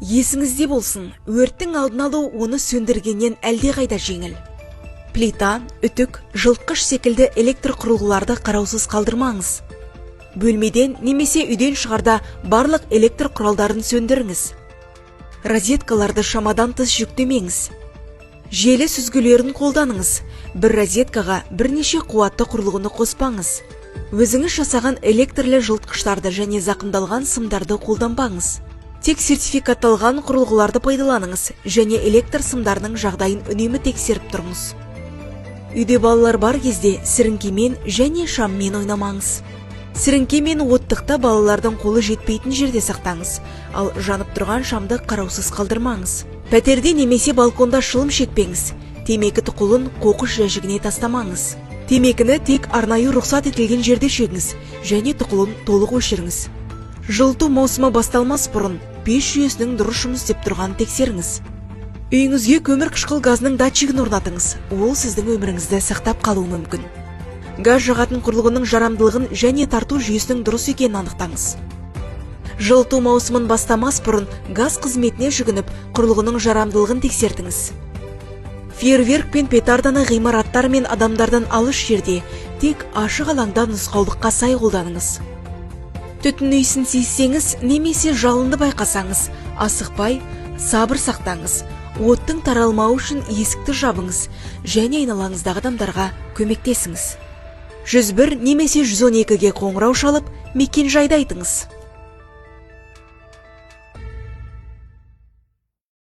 Есіңізде болсын, өрттің алдын алу оны сөндіргеннен әлдеқайда жеңіл. Плита, үтік, жылытқыш секілді электр құрылғыларды қараусыз қалдырмаңыз. Бөлмеден немесе үйден шығарда барлық электр құралдарын сөндіріңіз. Розеткаларды шамадан тыс жүктемеңіз. Желі сүзгілерін қолданыңыз. Бір розеткаға бірнеше қуатты құрылғыны қоспаңыз. Өзіңіз жасаған электрлі жылытқыштарды және зақымдалған сымдарды қолданбаңыз. Тек сертификатталған құрылғыларды пайдаланыңыз және электр сымдарының жағдайын үнемі тексеріп тұрыңыз. Үйде балалар бар кезде сіріңкемен және шаммен ойнамаңыз. Сіріңке мен оттықты балалардың қолы жетпейтін жерде сақтаңыз, ал жанып тұрған шамды қараусыз қалдырмаңыз. Пәтерде немесе балконда шылым шекпеңіз. Темекі тұқылын қоқыс жәшігіне тастамаңыз. Темекіні тек арнайы рұқсат етілген жерде шегіңіз және тұқылын толық өшіріңіз. Жылыту маусымы басталмас бұрын пеш жүйесінің дұрыс жұмыс істеп тұрғанын тексеріңіз. Үйіңізге көмір қышқыл газының датчигін орнатыңыз. Ол сіздің өміріңізді сақтап қалуы мүмкін. Газ жағатын құрылғының жарамдылығын және тарту жүйесінің дұрыс екенін анықтаңыз. Жылыту маусымын бастамас бұрын газ қызметіне жүгініп, құрылғының жарамдылығын тексертіңіз. Фейерверк пен петарданы ғимараттар мен адамдардан алыс жерде, тек ашық алаңда нұсқаулыққа сай қолданыңыз. Түтін иісін сезсеңіз немесе жалынды байқасаңыз, асықпай, сабыр сақтаңыз. Оттың таралмауы үшін есікті жабыңыз және айналаңыздағы адамдарға көмектесіңіз. 101 немесе 112-ге қоңырау шалып, мекен жайды айтыңыз.